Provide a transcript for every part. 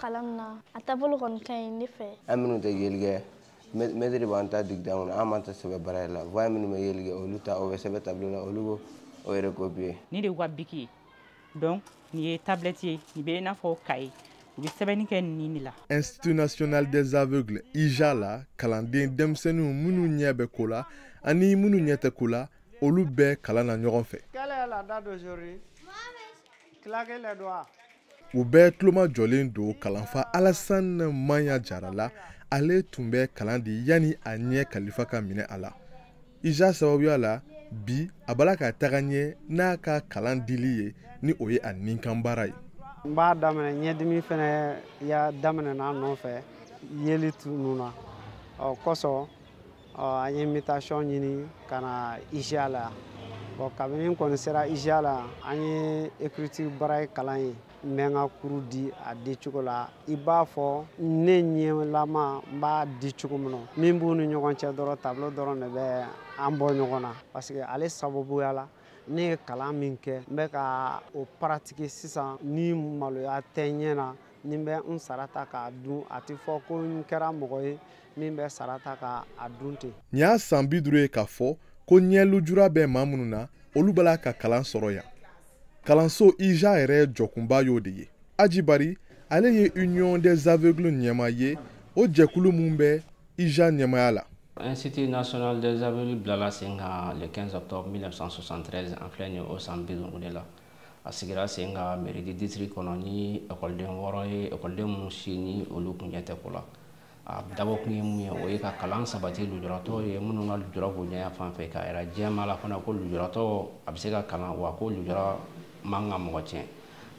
Kalan na a taabolo kɔni ka ɲi ne fɛ. An minnu tɛ yeli kɛ, mɛtiri b'an ta dictée kɔnɔ, an b'an ta sɛbɛn braille la. Voyant minnu bɛ yeli kɛ, olu ta o bɛ sɛbɛn tableau la, olu b'o o yɛrɛ copier. Nin de y'u ka bic ye. Donc nin ye tablette ye, nin bɛ i n'a fɔ cahier. U bɛ sɛbɛnni kɛ nin de la. Institut national des aveugles IJA la, kalanden denmisɛnninw minnu ɲɛ bɛ ko la ani minnu ɲɛ tɛ ko la, olu bɛɛ kalan na ɲɔgɔn fɛ. Quelle est la date d'aujourd'hui? Claquez les doigts. U bɛɛ tulomajɔlen don kalanfa Alassane Maya Jara la. Ale tun bɛ kalan di yanni a ɲɛ kalifa ka minɛ a la. IJA sababuya la, bi a bala ka taga ɲɛ n'a ka kalan dili ye, ni o ye a ninkan baara ye. N b'a daminɛ ɲɛdimi fɛnɛ ya daminɛ n'a nɔfɛ yeli tununa. Ɔ kosɔn, ɔ an ye mutation ɲini ka na IJA la. Bon, kabini n kɔni sera IJA la, an ye écriture braille kalan ye. N bɛ n ka cours di a di cogo la, i b'a fɔ ne ɲɛlama n b'a di cogo min na. Min b'u ni ɲɔgɔn cɛ dɔrɔn, tableau dɔrɔn de bɛ an bɔ ɲɔgɔn na. Parce que ale sababuya la, ne ye kalan min kɛ, n bɛ ka o pratiquer sisan. Ni maloya tɛ n ɲɛ na, ni n bɛ n sara ta k'a dun, a tɛ fɔ ko n kɛra mɔgɔ ye min bɛ sara ta k'a dun ten. Nin y'a san 50 ye k'a fɔ ko ɲɛ lujura bɛ maa minnu na, olu b'a la ka kalan sɔrɔ yan. Kalanso IJA yɛrɛ jɔkunba y'o de ye. Aji Bari, ale ye Union des aveugles ɲɛmaa ye, o jɛkulu mun bɛ IJA ɲɛmaaya la. Institut national des aveugles bilala sen kan le 15 octobre 1973, an filɛ nin ye o san 50 de la. A sigira sen kan mairie du district kɔnɔ ni ekɔliden 6 ye, ekɔliden minnu si ni olu kun ɲɛ tɛ ko la. A dabɔ kun ye mun ye, o ye ka kalan sabati lujuratɔw ye minnu ka lujura b'u ɲɛ fan fɛ, k'a yira diɲɛmaa la fana ko lujuratɔ a bɛ se ka kalan, wa ko lujura man ka mɔgɔ tiɲɛ.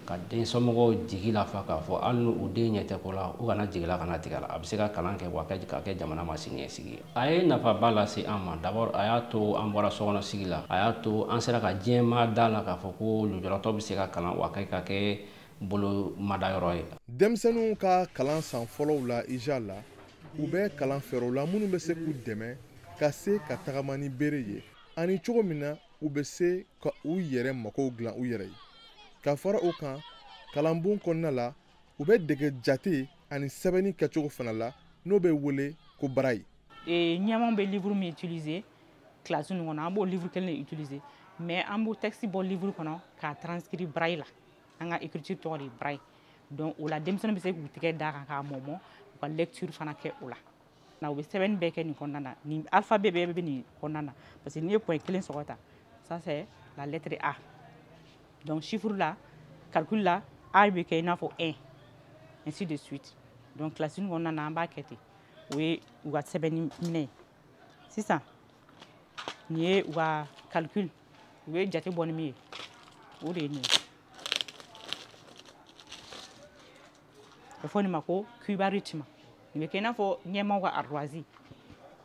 Ka den somɔgɔw jigi lafa k'a fɔ hali n'u den ɲɛ tɛ ko la, u kana jigila kana tigɛ la, a bɛ se ka kalan kɛ wa ka kɛ jamana ma siniɲɛsigi ye. A ye nafaba lase an ma. D'abord, a y'a to an bɔra sokɔnɔ sigi la, a y'a to an sera ka diɲɛmaa da la k'a fɔ ko lujuratɔ bɛ se ka kalan wa ka kɛ bolo madayɔrɔ ye. Denmisɛnninw ka kalan san fɔlɔw la IJA la, u bɛ kalan fɛɛrɛw la minnu bɛ se k'u dɛmɛ ka se ka tagama ni bere ye, ani cogo min na u bɛ se ka u yɛrɛ makow dilan u yɛrɛ ye. Ka fara o kan, kalanbon kɔnɔna la, u bɛ dege jate ani sɛbɛnni kɛcogo fana la, n'o bɛ wele ko braille. Ɲɛmaw bɛ livre min utiliser classe ninnu kɔnɔ, an b'o livre kelen de utiliser, mais an b'o texte bɔ livre kɔnɔ k'a transcrire braille la. An ka écriture tɔgɔ de ye braille. Donc o la denmisɛnnin bɛ se k'u tɛgɛ d'a kan k'a mɔmɔ, u ka lecture fana kɛ o la. Na u bɛ sɛbɛnni bɛɛ kɛ nin kɔnɔna na, nin alphabet bɛɛ bɛ nin kɔnɔna na, parce que n'i ye point kelen sɔgɔ ta, ça c'est la lettre A. Donc chiffre la, calcul la, A bɛ kɛ i n'a fɔ 1, ainsi de suite. Donc classe nin kɔnɔna na an b'a kɛ ten. O ye u ka sɛbɛnni minɛ ye. Sisan nin ye u ka calcul, u bɛ jate bɔ ni min ye, o de ye nin ye. A bɛ fɔ nin ma ko cubaritme. Nin bɛ kɛ i n'a fɔ ɲɛmaaw ka ardoise.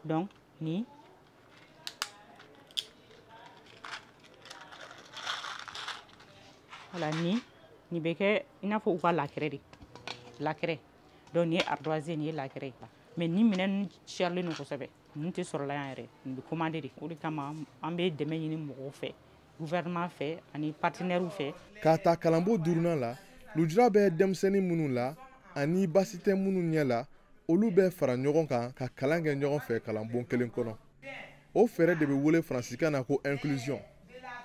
Donc nin voilà, nin bɛ kɛ i n'a fɔ u ka lakɛrɛ de, lakɛrɛ. Donc nin ye ardoise ye, nin ye lakɛrɛ ye. Mais nin minɛn ninnu chɛrilen don kosɛbɛ, ninnu tɛ sɔrɔ la yan yɛrɛ, nin bɛ commander de. O de kama an bɛ dɛmɛ ɲini mɔgɔw fɛ, gouvernement fɛ ani partenaires fɛ. K'a ta kalanbon 5nan la, lujura bɛ denmisɛnnin minnu la ani baasi tɛ minnu ɲɛ la, olu bɛ fara ɲɔgɔn kan ka kalan kɛ ɲɔgɔn fɛ kalanbon kelen kɔnɔ. O fɛɛrɛ de bɛ wele faransikan na ko inclusion.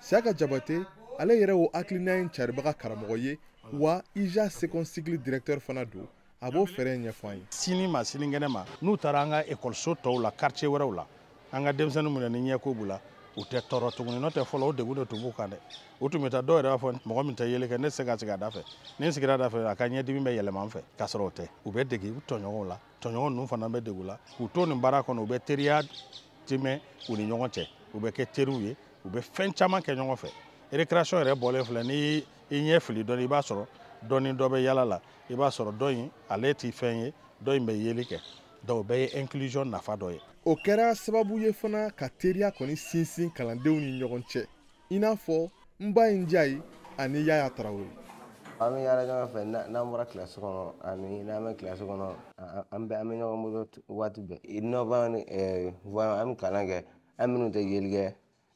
Siyaka Jabate, ale yɛrɛ o hakilina in caribaga karamɔgɔ ye, wa IJA second cycle directeur fana don. A b'o fɛɛrɛ in ɲɛfɔ an ye. Sini ma sinikɛnɛ ma, n'u taara an ka ekɔliso tɔw la, quartier wɛrɛw la, an ka denmisɛnnin minnu ni ɲɛko b'u la, u tɛ tɔɔrɔ tuguni. N'o tɛ fɔlɔ o degun de tun b'u kan dɛ. U tun bɛ taa dɔw yɛrɛ b'a fɔ mɔgɔ min tɛ yeli kɛ, ne tɛ se ka sigi a da fɛ, ni n sigira a da fɛ a ka ɲɛdimi bɛ yɛlɛma n fɛ, k'a sɔrɔ o tɛ. U bɛ dege u tɔɲɔgɔnw la, tɔɲɔgɔn ninnu fana bɛ dege u la, k'u to nin baara kɔnɔ, u bɛ teriya tɛmɛ u ni ɲɔgɔn cɛ, u bɛ kɛ teriw ye, u bɛ fɛn caman kɛ ɲɔgɔn fɛ. Récréation yɛrɛ bɔlen filɛ, ni i ɲɛ fili dɔɔni, i b'a sɔrɔ dɔ ni dɔ bɛ yala la, i b'a sɔrɔ dɔ in ale ti fɛn ye, dɔ in bɛ yeli kɛ. Donc o bɛɛ ye inclusion nafa dɔ ye. O kɛra sababu ye fana ka teriya kɔni sinsin kalandenw ni ɲɔgɔn cɛ, i n'a fɔ n ba in Njayi ani Yaya Tarawele. An bɛ yaala ɲɔgɔn fɛ n'an bɔra kilasi kɔnɔ ani n'an bɛ kilasi kɔnɔ, an bɛɛ an bɛ ɲɔgɔn bolo waati bɛɛ. Non-voyant ni voyant, an bɛ kalan kɛ, an minnu tɛ yeli kɛ,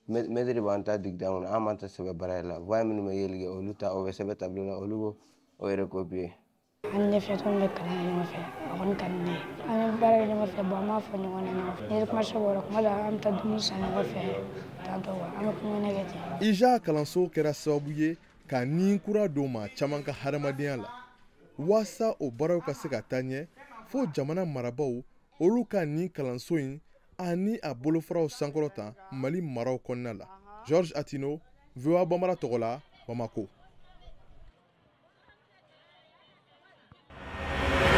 mɛtiri b'an ta dictée kɔnɔ, an b'an ta sɛbɛn braille la. Voyant minnu bɛ yeli kɛ, olu ta o bɛ sɛbɛn tableau la, olu b'o o yɛrɛ copier. An ni fiyɛtɔ bɛ kalan kɛ ɲɔgɔn fɛ, a kɔni ka di ne ye. An bɛ baara kɛ ɲɔgɔn fɛ, bon, an b'a fɔ ɲɔgɔn na ɲɔgɔn fɛ. Ni marché bɔra, kuma dɔ an bɛ taa dumuni san ɲɔgɔn fɛ tantɔ wa, an bɛ kulonkɛ kɛ ten. IJA kalanso kɛra sababu ye ka ni kura don maa caman ka hadamadenya la. Waasa o baaraw ka se ka taa ɲɛ, fo jamana marabaaw olu ka nin kalanso in ani a bolofaraw sankɔrɔta Mali maraw kɔnɔna la. Georges Attino, VOA Bambara tɔgɔ la, Bamako.